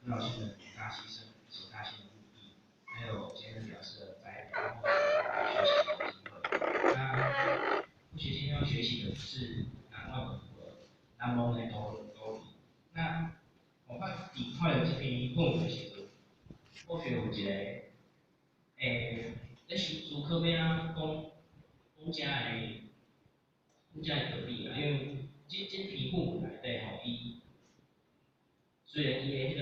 辅导新人大牺牲所大牺的目的，还有前人表示在学习的机会。那或许今天要学习的是难忘的难忘的道道理。那我看伫看著這篇论文的时阵，我觉有一个，咧思思考欲按怎讲讲遮的讲遮的道理啦，因为這篇论文内底吼，伊雖然伊的彼个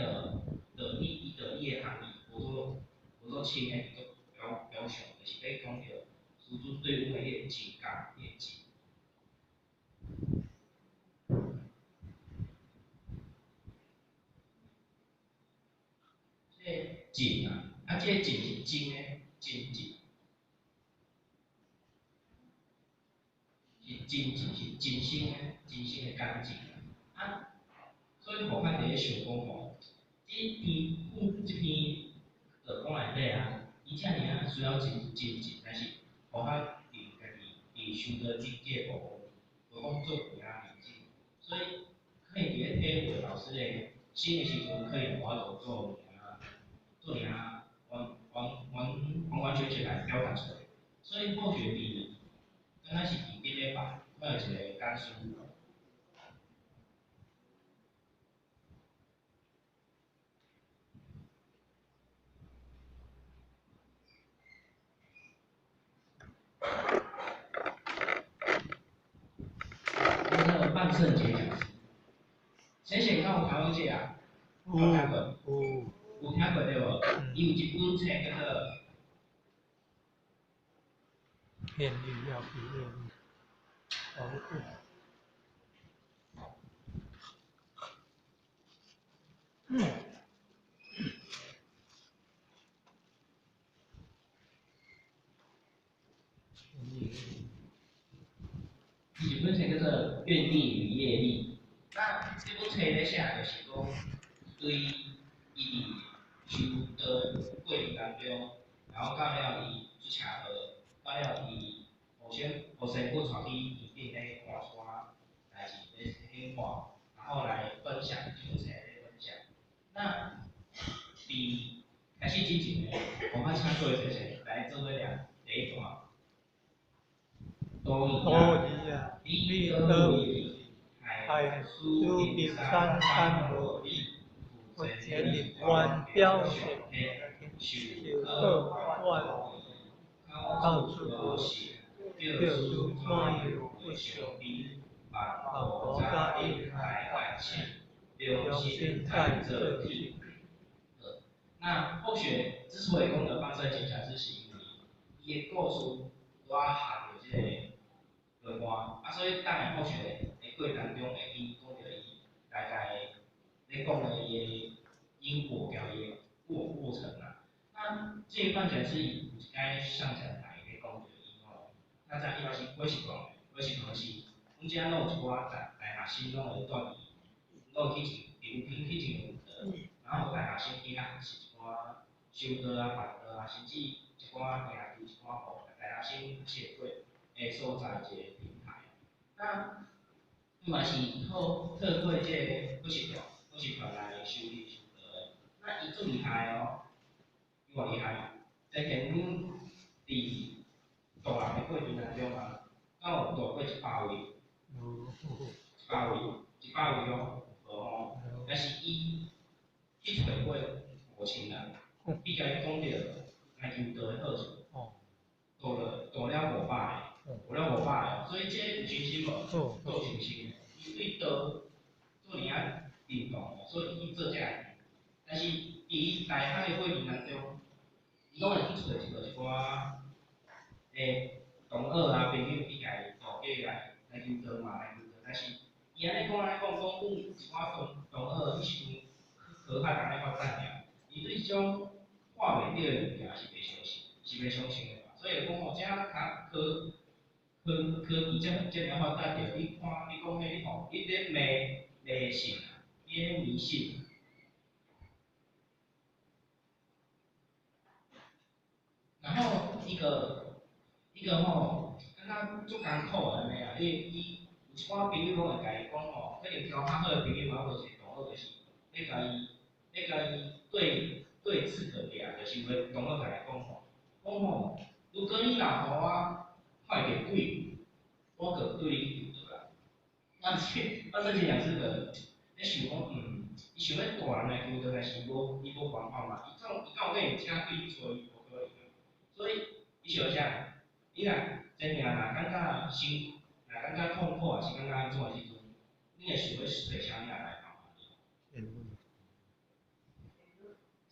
道理，伊道理的含義無做深的做表象，就是欲講著師尊對阮的彼個情感，彼個情。這個情啊，啊，這個情是真的，真情，是真情，是真心的，真心的感情啊。所以我較佇咧想講吼，這篇道講內底啊，伊遮爾仔需要真真情，但是予較佇家己佇修道境界部分，無講做爾仔認真，所以可以佇咧體會老師的新的時陣，可以無法度做爾仔。做爾完完完完完全全來表達出來，所以或許佇敢若是佇頂禮拜，我有一個講師。那個萬聖節講師，淺顯敢有聽過這個啊？有聽過？有。有聽過對無？伊有一本冊叫做《願力要比業力牢固》。伊一本冊叫做《願力與業力》。那這本冊咧寫就是講，對伊佇修道過程當中，然後到了伊出車禍，到了伊予仙姑帶去天頂咧看一寡代誌咧顯化，然後來分享這本冊咧分享。那佇開始之前呢，我較請各位先生來做伙念第一段。多疑啊，你倒位？海蘇冰山三合一，佛前立觀表現，受可萬到處無時，叫師怎樣不相離？萬菩薩應來萬請，良心在這體。那後學之所以講得萬聖節講師，是因為伊的故事拄仔含著這個內涵，啊，所以等下後學的過程當中會去講著伊大概咧講的伊的因果交易過程啊。那這一段講師有一擺上講台咧講著伊吼，較早伊嘛是過習慣的，過習慣是，阮遮攏有一寡大學生攏會蹛佇，攏會去上去上課，然後大學生去遐學習一寡修道啊、辦道啊，甚至一寡研究一寡吼大學生學習過的所在一個平台。那伊嘛是透過這個補習團來修煉修道的。那伊足厲害哦，伊偌厲害？之前阮佇度人的過程當中啊，敢有度過100位？100位，100位哦，無吼。但是伊去揣過5000人，伊共伊講著來求道的好處，度了500個，度了500個，所以這有信心無？夠信心的，伊對道做爾仔認同的，所以伊去做這個。但是佇伊大學的過程當中，伊攏會去揣一寡同學啊朋友去共伊度，叫伊來求道嘛，來求道。但是伊按呢講按呢講，講阮一寡同學彼時陣科較逐咧發展爾，伊對這種看袂著的物件是袂相信，是袂相信的嘛。所以講吼，這較科技遮爾發達著，你看你講彼你吼，你咧迷信啊，你咧迷信。然後一個吼，感覺足艱苦的按呢啊，伊有一寡朋友攏會共伊講吼，可能交較好的朋友嘛，無一個同學就是欲共伊，欲共伊的同學共伊講吼，講吼，如果你若予我看會著鬼，我就對你求道啦。啊，這啊，這這講師就咧想講，伊想欲帶人來求道，但是無，伊無辦法嘛，伊總伊到尾請鬼去揣伊無可能啊。所以伊想啥？你若真正若感覺心，若感覺痛苦，抑是感覺按怎的時陣，你會想欲揣啥物人來幫忙你？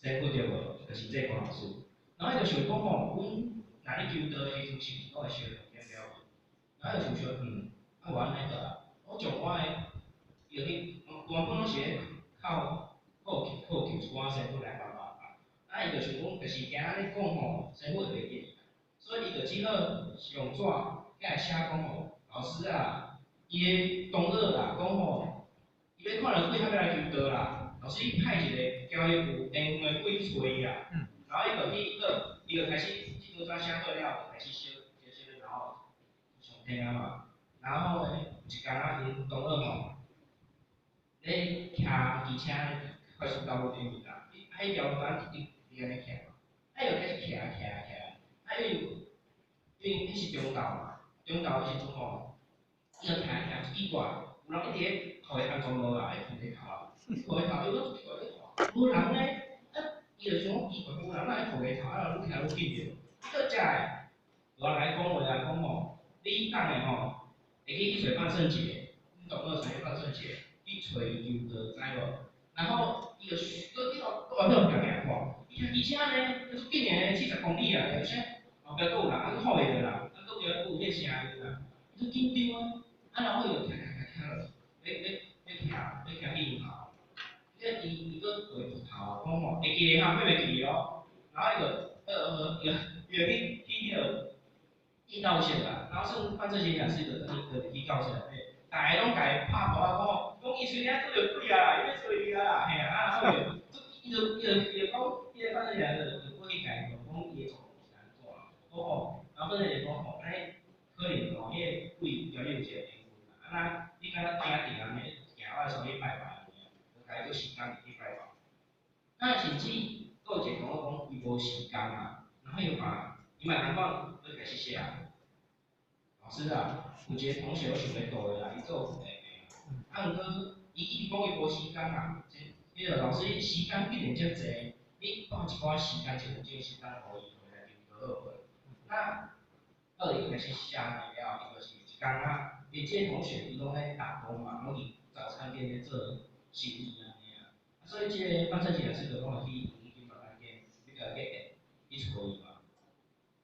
師父對無？就是這個老師。然後伊就想講吼，阮若咧求道的時陣，是毋是攏會燒點了無？然後伊就想說，啊無按呢就啊，我將我的，伊就去，原本攏是咧靠靠求靠求一寡師父來幫忙啊。啊，伊就想講，就是驚按呢講吼，師父會袂記得，所以伊就只好用紙共伊寫講吼，老師啊，伊的同學啦，講吼，伊欲看著鬼才欲來求道啦，老師你派一個交伊有緣分的鬼去揣伊啦。然後伊就去，伊就開始這張紙寫好了，就開始燒燒燒，然後上天啊嘛。然後呢，有一工啊，𪜶同學吼，咧騎機車快速道路頂面啦，啊，彼條路一直佇按呢騎嘛，啊，伊就開始騎騎騎，啊，因為彼是中晝嘛，中晝的時陣吼，伊就騎騎奇怪，有人一直咧扣伊安全帽啦，咧扣伊頭啊，扣伊頭，伊講奇怪，咧無人呢，啊，伊就想講奇怪，無人哪會扣伊頭，啊，愈騎愈緊著，閣遮會有人來講話啊，講吼，你等下吼，會去去揣范聖傑，阮同學揣范聖傑去揣伊求道，知無？然後伊就閣去閣外口行行看，伊騎機車呢，足緊的，40公里啊，而且後壁閣有人啊，閣靠伊著啦，啊，閣有閣有彼個聲音啦，伊足緊張啊，啊，然後伊就騎騎騎騎落，欲欲欲騎欲騎去𪜶頭，伊伊閣回頭啊，講吼會記得哈，欲袂記哦，然後伊就伊就去去彼個去教室啦，然後算范聖傑講師就轉去就去教室內底，逐个攏共伊拍鼓啊，講吼，講伊喙爾拄著鬼啊啦，伊欲揣伊啊啦，嘿啊，啊，然後伊就伊就講，彼個范聖傑就過去共伊問講伊的狀況是按怎，講吼，然後范聖傑講吼，按呢可能吼，彼個鬼交你有一個緣分啦，啊那你敢若驚著按呢，行我來去拜拜按呢，就共伊做時間去拜拜。那甚至閣有一個同學講伊無時間啊，然後伊就把伊嘛共款，閣開始寫啊。老師啊，有一個同學我想欲度的啦，伊做有的啊，毋過伊一直講伊無時間啊，彼個老師時間既然遮濟，你放一寡時間，一分鐘時間予伊回來就好無？那後來伊開始寫了，伊就是一工啊，伊這個同學伊攏咧打工嘛，攏佇早餐店咧做生意按呢啊，所以這個范聖傑老師就講會去黃金早餐店，欲共伊去揣伊嘛。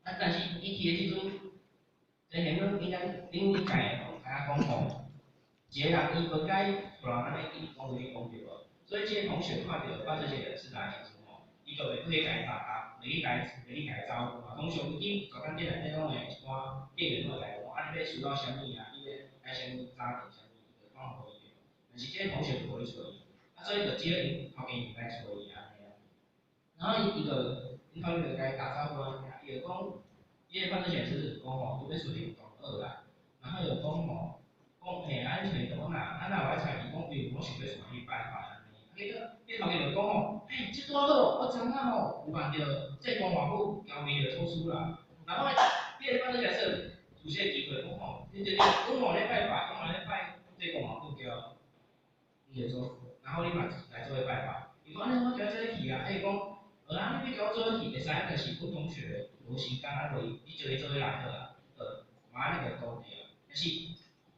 啊，但是伊去的時陣，真顯講應該恁應該吼，知影講吼，一個人伊無該突然按呢一直講對你講對無？所以這個同學看著范聖傑老師來的時陣吼，伊就袂去共伊搭袂去共伊袂去共伊招呼嘛。通常去早餐店內底攏會一寡店員攏會共伊講，啊，你欲需要啥物啊？你欲愛啥物早點啥物，伊就講予伊對。但是這個同學就無去揣伊，啊，所以就只好𪜶頭家娘來揣伊按呢啊。然後伊就𪜶頭家就共伊打招呼啊，伊就講，伊個范聖傑老師就講吼，伊欲揣𪜶同學啦，然後伊就講吼，講嘿，啊你揣同學哪？啊若有愛揣伊，講比如我想欲帶去拜拜按呢。彼個彼頭家就講吼，嘿，這拄好，我昨昏吼有辦著濟光外母交咪著措施啦。然後彼個范聖傑老師有這個機會講吼，你這阮嘛咧拜拜，阮嘛咧拜濟光外母叫伊會做，然後你嘛來做伙拜拜。伊講按呢我共你做伙去啊，伊講，啊你欲共我做伙去會使，但是阮同學無時間啊，無伊，你招伊做伙來好啊，好，嘛按呢就多謝啊。但是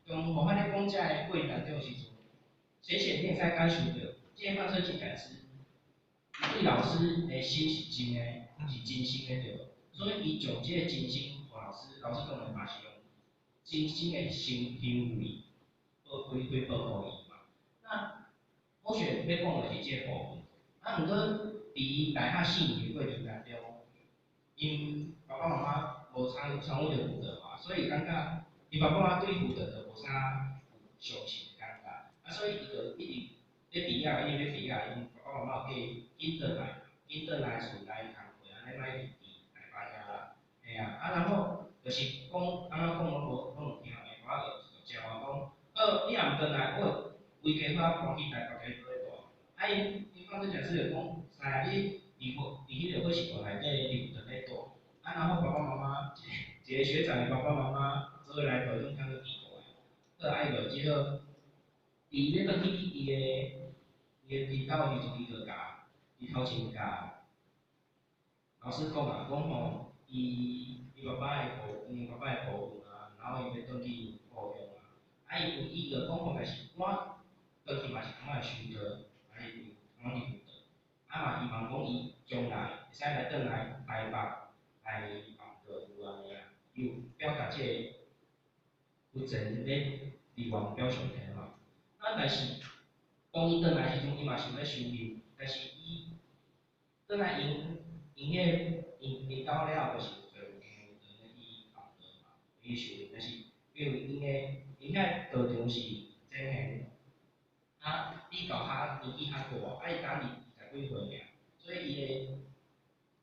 當無法咧講這个過程當中的時陣，淺顯你會使感受著，這個范聖傑老師，伊對老師的心是真的，是真心的對無？所以伊將這個真心予老師，老師當然嘛是用真心的心行為，保回回報予伊嘛。那我想欲講的是這個部分。啊，毋過佇大學四年的過程當中，𪜶爸爸媽媽無參參與著輔導嘛，所以感覺𪜶爸爸媽媽對輔導就無啥相信的感覺。啊，所以伊就一直咧畢業，一直咧畢業，𪜶爸爸媽媽叫伊緊轉來，緊轉來厝內工課，按呢莫佇台北遐啦。嘿啊，啊然後就是講，按怎講攏無攏有聽，下我就招我講，好，你若毋轉來，我就規家伙搬去台北共你做伙住。啊，𪜶范聖傑老師就講，師啊，你佇佇彼彼个伙食团内底伫佛堂咧住，啊，然后爸爸妈妈一个学长的爸爸妈妈做伙来台中，感觉奇怪。好，啊，伊就只好，伫欲转去伊的伫兜的时阵，伊就共伊头前共老师讲啊，讲吼，伊爸爸的抱怨啊，然後伊欲轉去故鄉啊，啊，伊就講吼，但是我轉去嘛是同樣修道，啊，伊同樣佇佛堂，啊嘛希望講伊將來會使來轉來台北來辦道有按呢啊，伊有表達這個佛前咧立願表上天嘛。啊，但是當伊轉來時陣，伊嘛想欲修行，但是伊轉來𪜶𪜶彼個𪜶𪜶兜了後，就是有濟有經有咧去辦道嘛，去修行，但是因為𪜶的𪜶遐道場是真現，啊，比較較年紀較大，啊，伊敢二十幾歲爾，所以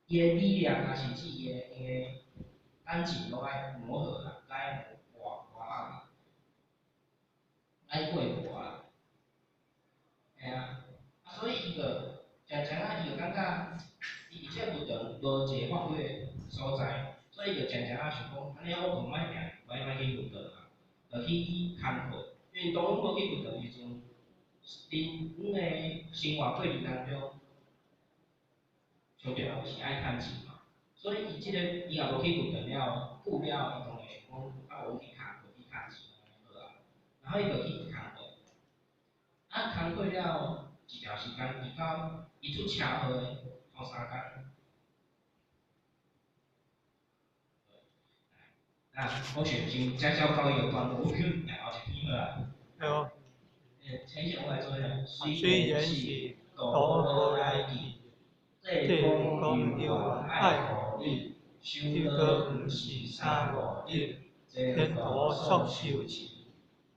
伊的理念啊，甚至伊的感情攏愛磨合啦，愛磨磨合啦，愛過活啦，嘿啊，啊，所以伊就誠誠仔，伊就感覺伊佇這個佛堂無一個發揮的所在，所以伊就誠誠仔想講，按呢我就莫行，莫去佛堂啊，就去工課。因為當阮無去佛堂時陣，恁阮的生活過程當中，上重要是愛趁錢嘛。所以伊這個伊若無去佛堂了，久了伊當然想講，啊無去工課去趁錢按呢好啊。然後伊就去工課，啊工課了一段時間，伊到伊出車禍的頭三工。那我選先介紹到一個段落，我去來後一篇好啊。對哦。淺顯我來做下。雖然是途無來去，濟公猶愛護你，修道毋是三五日，前途速修持，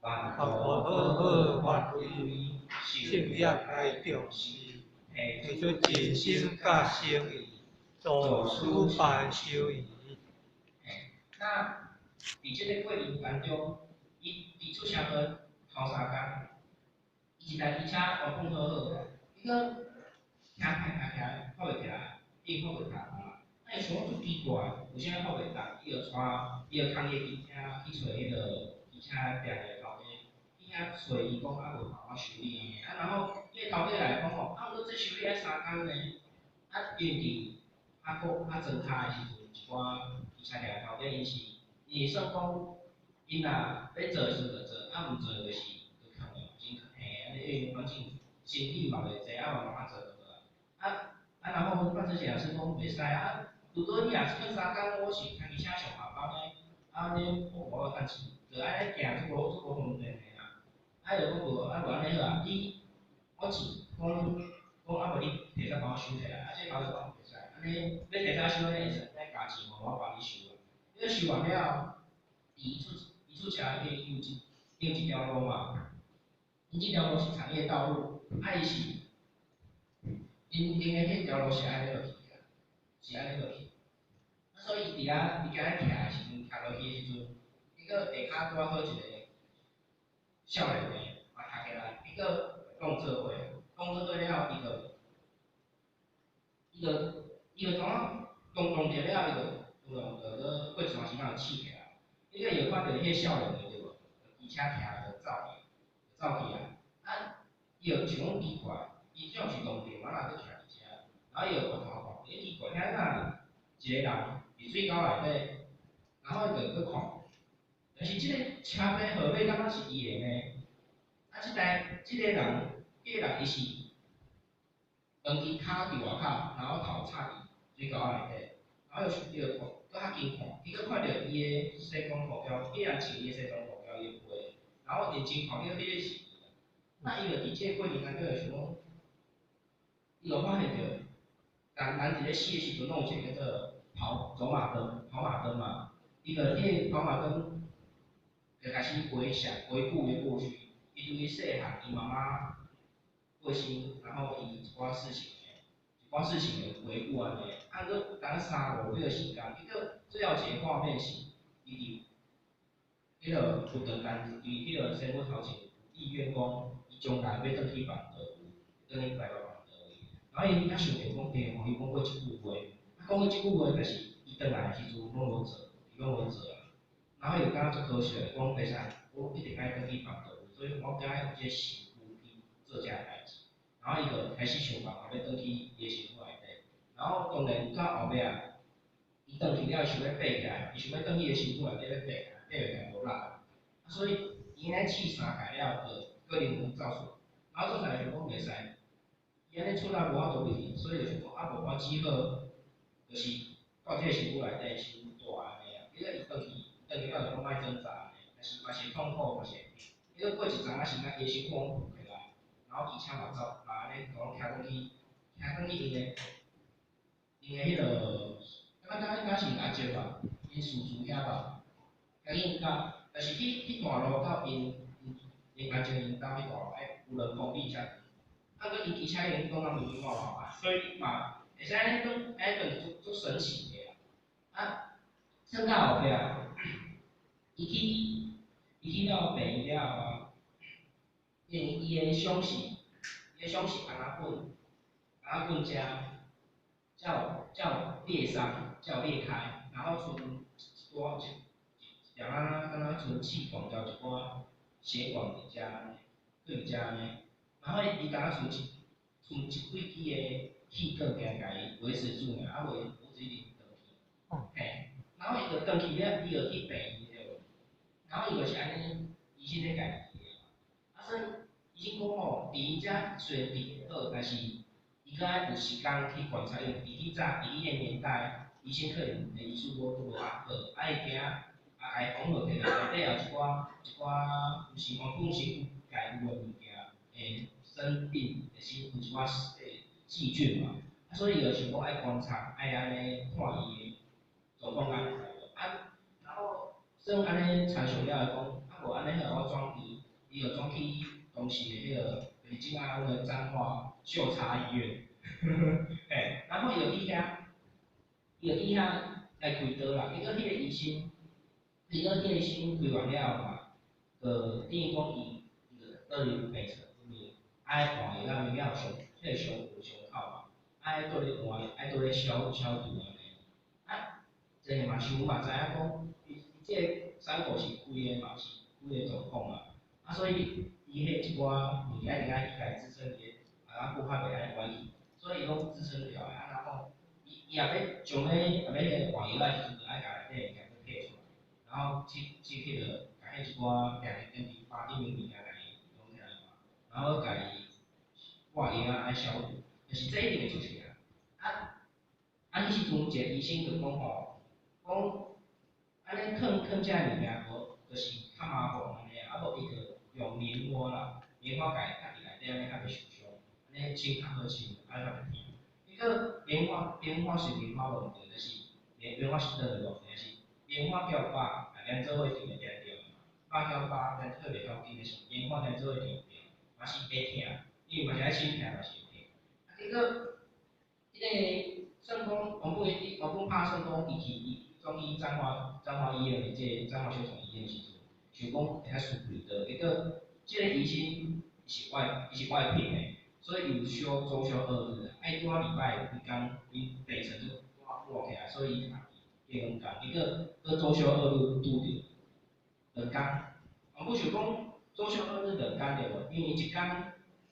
萬途好好發揮，正業來重視，提出真心佮誠意，做事辦修儀。那佇這個過程當中，伊佇出車禍頭三工，伊一台機車原本好好，伊閣騎騎騎騎，拍袂起來，伊拍袂動啊。啊，伊想講足奇怪，為啥物拍袂動？伊就帶，伊就牽伊的機車去揣彼個機車店的頭家，去遐揣伊講啊無辦法修理按呢。啊，然後彼個頭家來講吼，啊，毋過這修理愛三工呢。啊，因為佇較閣較莊跤的時陣，一寡機車店的頭家𪜶是，𪜶算講，𪜶若欲做的時陣就做，啊毋做就是就囥咧，真嘿，按呢因為反正生意嘛袂濟，啊嘛慢慢做就好啊。啊，然後范志賢老師講袂使啊，如果你若是囥三工，我是牽機車上下班呢，啊按呢我無趁錢，就按呢行足無足無方便的啦。啊，伊就講無，啊無按呢好啊，你我錢講講啊無你提早幫我收起來，啊這個頭家講袂使，按呢欲提早收呢會使愛加錢，我幫你收啊。你收完了後，伊出車伊有一條路嘛，𪜶這條路是產業道路，啊伊是，𪜶𪜶的彼條路是按呢落去啊，是按呢落去。啊，所以伊佇遐伊敢若徛的時陣，徛落去的時陣，伊閣下跤拄仔好一個少年的嘛徛起來，伊閣講做伙，講做伙了後，伊就怎啊動動著了，伊就動動就閣過一段時間就醒起來。伊閣又看著彼個少年的對無？機車騎就走去，就走去啊！啊，伊就想講奇怪，伊總是當著，啊若閣徛佇遮，然後伊就回頭看，欸奇怪，遐若一個人佇水溝內底，然後伊就閣看，但是這個車牌號碼敢若是伊的呢？啊，這台這個人，這個人伊是兩支跤佇外口，然後頭插佇水溝內底，然後伊就看，閣較緊看，伊閣看著伊的西裝褲條，彼人穿伊的西裝褲條伊的背，然後認真看，彼個彼個是伊。那伊就佇這個過程當中就想講，伊就發現著，人人佇咧死的時陣，攏有一個叫做跑馬燈嘛，伊就彼個跑馬燈就開始回想回顧伊過去，伊對伊細漢，伊媽媽過身，然後伊一寡事情的，一寡事情的回顧按呢，啊，閣等三五秒時間，伊閣最後一個畫面是，伊佇彼個佛堂間，佇彼個仙佛頭前立願講，伊將來欲轉去辦道，轉去台北辦道。然後伊較想著講對吼，伊講過這句話，啊講過這句話，但是伊轉來的時陣攏無做，伊攏無做啊。然後伊就感覺足可惜的，講袂使，我一定愛轉去放倒，所以我敢愛用這個身軀去做這个代誌。然後伊就開始想辦法欲轉去伊的身軀內底。然後當然到後尾啊，伊轉去了，伊想欲爬起來，伊想欲轉去伊的身軀內底欲爬起來，爬袂起來無力啊。所以伊按呢試三擺了後，就閣靈魂走出來，然後走出來想講袂使，伊按呢出來無法度入去，所以就想講啊無我只好就是到這個身軀內底傷大按呢啊，結果伊轉去轉去了就攏愛掙扎按呢，但是嘛是會痛苦，嘛是會疼。結果過一陣仔時間，伊的身軀攏浮起來，然後而且嘛走嘛按呢共徛轉去，徛轉去𪜶的彼落，敢若敢應該是阿叔吧，𪜶叔叔遐吧，徛去𪜶兜，但是彼段路到𪜶阿叔𪜶兜彼段路愛有2公里遮長，啊，閣伊騎車已經講到迷迷糊糊啊，所以嘛會使按呢轉，按呢轉足足神奇的啦。啊，算到後壁，伊去到病院了後啊，因為伊的傷是紅仔粉，紅仔粉遮才有裂傷，才有裂開，然後賰一寡一一點仔敢若賰氣管有一寡血管佇遮按呢，對佇遮按呢，然後伊敢若賰一賰一幾支的氣管共共伊維持住爾，啊袂無一直斷去。嘿，然後伊就斷去了，伊就去病院對無？然後伊就是按呢，醫生咧共伊治的嘛。啊，所以醫生講吼，佇𪜶遮雖然治會好，但是伊閣愛有時間去觀察，因為佇彼早佇彼个年代，醫生可能的醫術無無遐好，啊伊驚啊共伊縫落去，內底有一寡毋是原本身軀該有的物件會生病，會生有一寡細菌嘛。啊，所以伊就想講愛觀察，愛按呢看伊的狀況敢會使無？啊，然後算按呢參詳了後講，啊無按呢好，我轉去，伊就轉去當時的彼个，就是這擺阮的彰化秀插醫院，嘿，然後伊就去遐，伊就去遐來開刀啦。結果彼个醫生，結果彼个醫生開完了後嘛，就等於講伊就倒入病床，因為愛換藥啊，物件有傷，彼个傷有傷口嘛，愛倒咧換，愛倒咧消消毒按呢。啊，這個嘛想嘛知影講，伊這个傷口是開的嘛，是開的狀況嘛，啊所以伊彼一寡物件一定愛去共伊支撐佇咧，啊久較袂愛歪去，所以伊攏支撐牢的。啊然後伊若欲將彼若欲彼個換藥的時陣，就愛共內底物件閣摕出來，然後去彼个共彼一寡定定佇包頂面物件共伊弄起來嘛，然後共伊掛藥啊愛消毒，就是這一定會出事啊。啊，彼時陣一個醫生就講吼，講按呢囥囥這个物件無，就是較麻煩按呢，啊無伊就用棉花啦，棉花共伊崁佇內底按呢較袂受傷，按呢清較好清，啊較袂疼。結果棉花棉花是棉花無毋對，但是棉花是倒的無，但是棉花交肉連做伙搪會定著嘛，肉交肉連做袂曉緊的是棉花連做伙搪著，嘛是會疼，因為嘛是愛清疼嘛是會疼。啊，結果彼个算講原本拍算講伊去伊轉去彰化醫院的這个彰化小長醫院的時陣，想講會使輸開刀，結果這个醫生伊是外聘的，所以伊有休週休二日，啊伊拄仔禮拜五彼工𪜶病床就拄仔滿起來，所以伊家己加兩工，結果閣週休二日拄著兩工。原本想講週休二日兩工對無？因為一工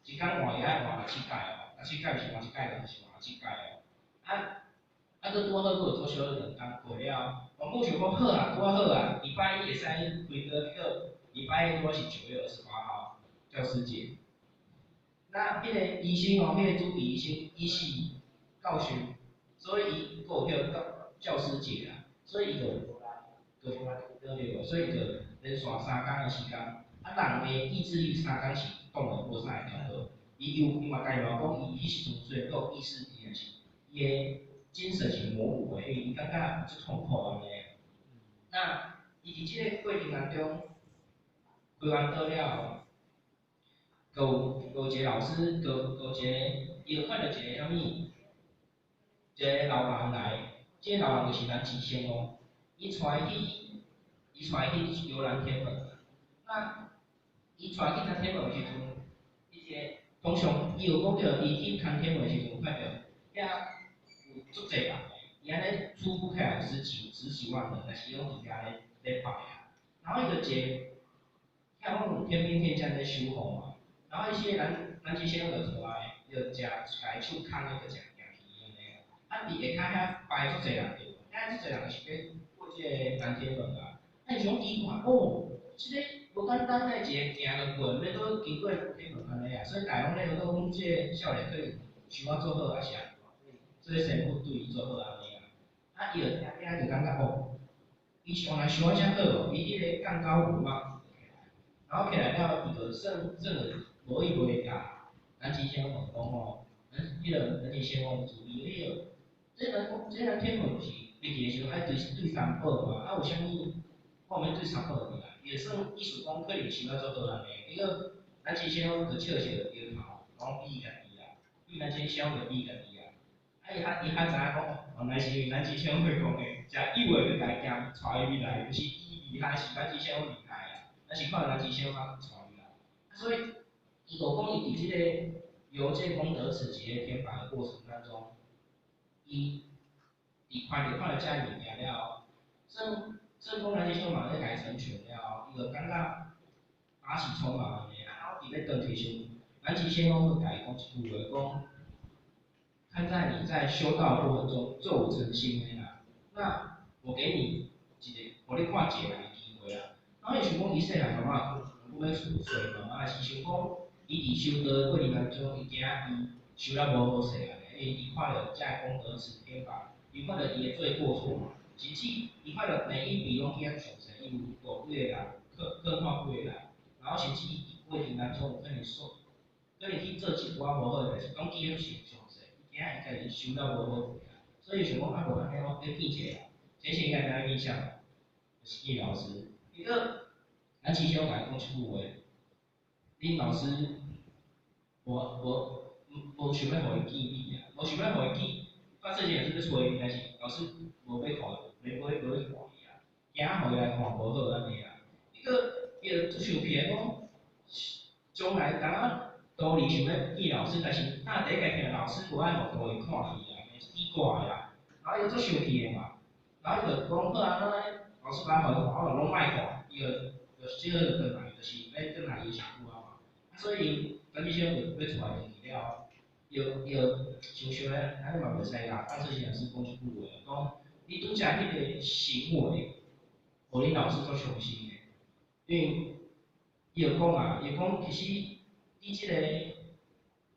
一工換藥愛換六七擺哦，六七擺毋是換一擺，就是換六七擺哦。啊，閣拄好閣有週休二日兩工過了，原本想講好啊，拄仔好啊，禮拜一會使開刀，結果禮拜一拄仔是9月28號教師節。那彼個醫生哦，彼個主治醫生，伊是教授，所以伊閣有彼個教師節啦，所以伊就無來，就無來開刀對無？所以就連續3工的時間，啊人的意志力3工是擋會無啥會調好。伊又伊嘛家己嘛講，伊彼時陣雖然閣有意識，但是伊的精神是模糊的，因為伊感覺足痛苦按呢。那伊佇這個過程當中，開完刀了後，閣有閣有一個老師，閣閣有一個，伊就看著一個啥物，一個老人來，這個老人就是南極仙翁，伊帶伊去遊覽天門。那伊帶去天門的時陣，彼個通常伊有講著，伊去看天門的時陣，看著遐有足濟人的，伊按呢初步起來十幾萬人，但是攏佇遐咧拜啊。然後伊就一个，遐攏有天兵天將咧守護嘛。然後伊時咱這些攏就出來，伊就食共伊手空的就食行去按呢。啊，佇下跤遐拜足濟人對無？遐足濟人是咧過這个南天門啊。啊，伊想講奇怪，哦，這个無簡單咧，一個行就過，欲閣經過天門按呢啊。所以大家攏咧講這个少年可能想啊做好，抑是按怎，所以師傅對伊做好按呢啊。啊，伊就聽聽就感覺哦，伊原來想啊遮好哦，伊彼个降高五嘛，然後起來了，伊就算就無意無共南極仙翁講吼，咱彼个南極仙翁注意彼个，這個天門是入去的時陣愛對三寶嘛，啊有啥物我毋免對三寶入來，伊就算意思講可能想啊做好按呢，結果南極仙翁就笑笑搖頭，講比伊家己啦，比南極仙翁就比伊家己啊，啊伊較知影講，原來是因為南極仙翁會講的，誠意會就共伊行帶伊入來，毋是伊厲害，是南極仙翁厲害啊，咱是看南極仙翁帶入來，所以伊就講伊佇這个遊這個功德池這个天法的過程當中，伊佇看著這个物件了後，算講南極仙翁嘛咧共伊成全了後，伊就感覺把喜充滿按呢，啊，然後佇咧轉去時陣，南極仙翁就共伊講一句話，講看在你在修道過程中做有誠心的啦，那我給你一個，予你看一个人的機會啦。然後伊想講伊細漢媽媽有欲出歲嘛，啊是想講伊佇修道的過程當中，伊驚伊修了無好勢按呢，因為伊看著這个功德池天法，伊看著伊的罪過錯嘛，甚至伊看著每一筆攏去遐詳細，伊有度幾個人，刻畫幾個人，然後甚至伊佇過程當中有可能說，可能去做一寡無好的代誌，攏記遐詳細，伊驚伊家己修了無好勢啊，所以想講啊無按呢，我欲見一個人，這次應該知影見啥，就是見老師。結果咱師兄共伊講一句話，恁老師無想欲予伊見你啊，無想欲予伊見，反正也是欲揣伊，但是老師無欲看，無欲看伊啊，驚予伊來看無好按呢啊。結果伊就足生氣的講，將來當仔徒兒想欲見老師，但是若第一个聽老師無愛予徒兒看伊啊，奇怪啊，然後伊就足生氣的嘛，然後伊就講好啊，那老師無愛予伊看，我就攏莫看，伊就只好就轉來，就是欲轉來伊身軀啊嘛。所以咱這些就欲出來去了，伊就想想咧，按呢嘛袂使啦。啊，這些老師講一句話，講你拄才彼个行為，予恁老師足傷心的，因為伊就講啊，伊講其實你這個，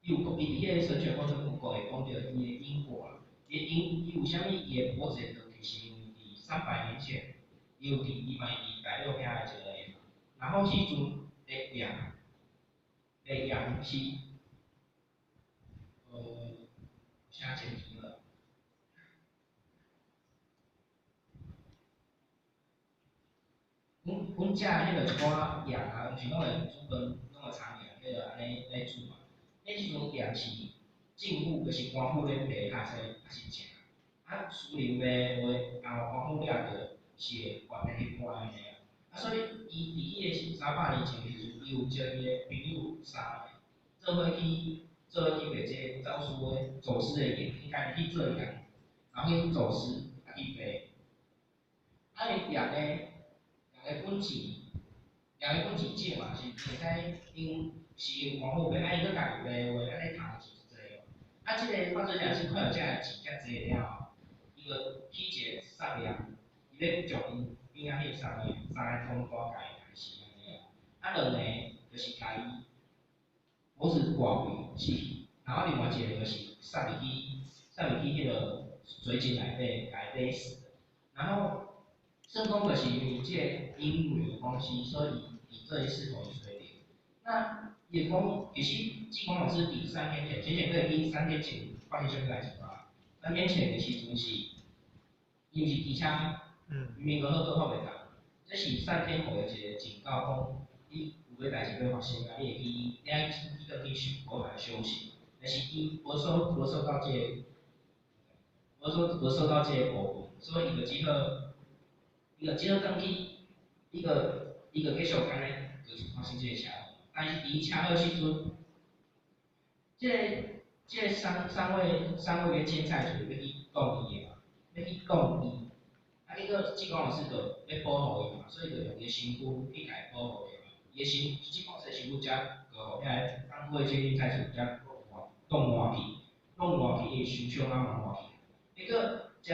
伊有講，伊佇彼个神權過程有講會講著伊的因果啦，伊的因伊有啥物伊的脖子斷去，是因為佇300年前，伊有佇伊嘛是佇大陸遐的一個人嘛，然後彼陣的羊是，啥前提了？阮食彼个一寡羊啊，毋是攏會煮飯，攏會蔥鹽，彼个按呢來煮嘛。彼時陣鹽是政府，就是官府咧賣，較會使較是食。啊，私人賣的話，啊，官府掠著是會罰去關的啊。啊，所以伊佇彼個300年前的時陣，伊有招伊的朋友三个，做伙去賣這個走私的走私的鹽，伊家己去做鹽，然後去走私，啊去賣。啊，伊鹽呢，鹽的本錢少嘛，是會使因是用官府賣，啊伊閣家己賣的話，按呢趁錢足濟哦。啊，這個犯罪人士看著這个錢遮濟了後，伊就起一個殺念，伊欲將𪜶邊仔彼三個通大共伊害死按呢啊。啊，兩个就是共伊脖子割開死去，然後另外一個就是殺入去彼个水井內底，共伊勒死。然後算講就是因為這個因緣的關係，所以伊這一世予伊揣著。那伊就講，其實濟光老師佇3天前，前前閣會記3天前發生啥物代誌無？3天前的時陣是，伊毋是騎車，明明閣好閣發袂動，這是三天予伊一個警告，講你有欲代誌欲發生啊，你會去，你愛去轉去修好來修行。但是伊無受到這個部分，所以伊就只好轉去，伊就繼續按呢，就是發生這個車禍。但是佇車禍時陣，這個三位个監菜就是欲去告伊的嘛，欲去告伊。啊，結果智光老師就欲保護伊嘛，所以就用伊的身軀去共伊保護著嘛。伊的身，智光老師的身軀才予遐個放火監菜厝才擋爛去，弄爛去，伊受傷啊嘛爛去。結果才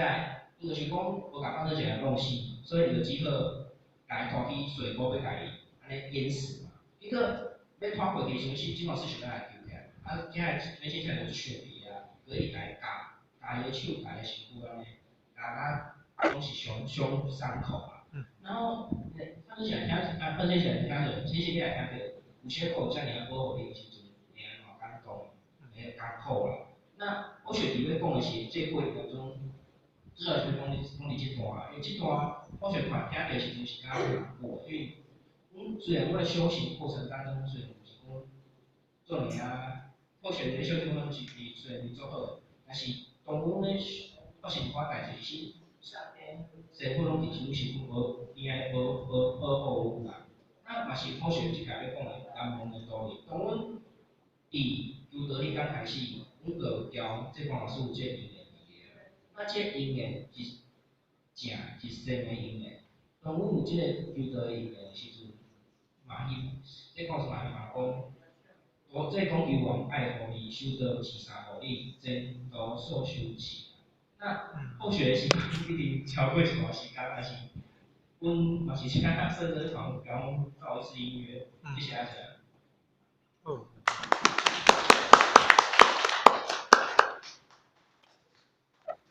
會，伊就想講無共放火一個弄死，所以伊就只好共伊拖去水溝欲共伊按呢淹死嘛。結果欲拖過去的時陣，智光老師想欲來救起來，啊，這个免錢就生氣啊，閣伊共伊咬，咬伊的手，咬伊的身軀按呢，咬甲攏是傷傷傷口嘛。然後，范振賢聽，啊，范振賢聽著，其實你也聽著，有些狗遮爾仔保護你的時陣，會按怎感動，會艱苦啦。那我雪佇咧講的是，這個過程當中，主要是講佇這段，因為這段我雪看聽著的時陣是較難過，因為阮雖然阮的修行過程當中，雖然毋是講做爾仔，我雪佇咧修行過程中是雖然是做好，但是當阮咧發生一寡代誌時，師父攏佇阮身軀無邊仔無無保護阮啦。那嘛是佛學這個欲講的難忘的道理。當阮佇求道彼工開始，阮就有交這關老師有這個因緣佇個。那這個因緣是正是善的因緣。當阮有這個求道的因緣的時陣，嘛希這關老師嘛希望講，我這講求緣愛予伊修道前三五里，前途數修持。那後學的時間一定超過一段時間，但是阮嘛是請聖真堂共阮奏一次音樂，謝謝大家。好。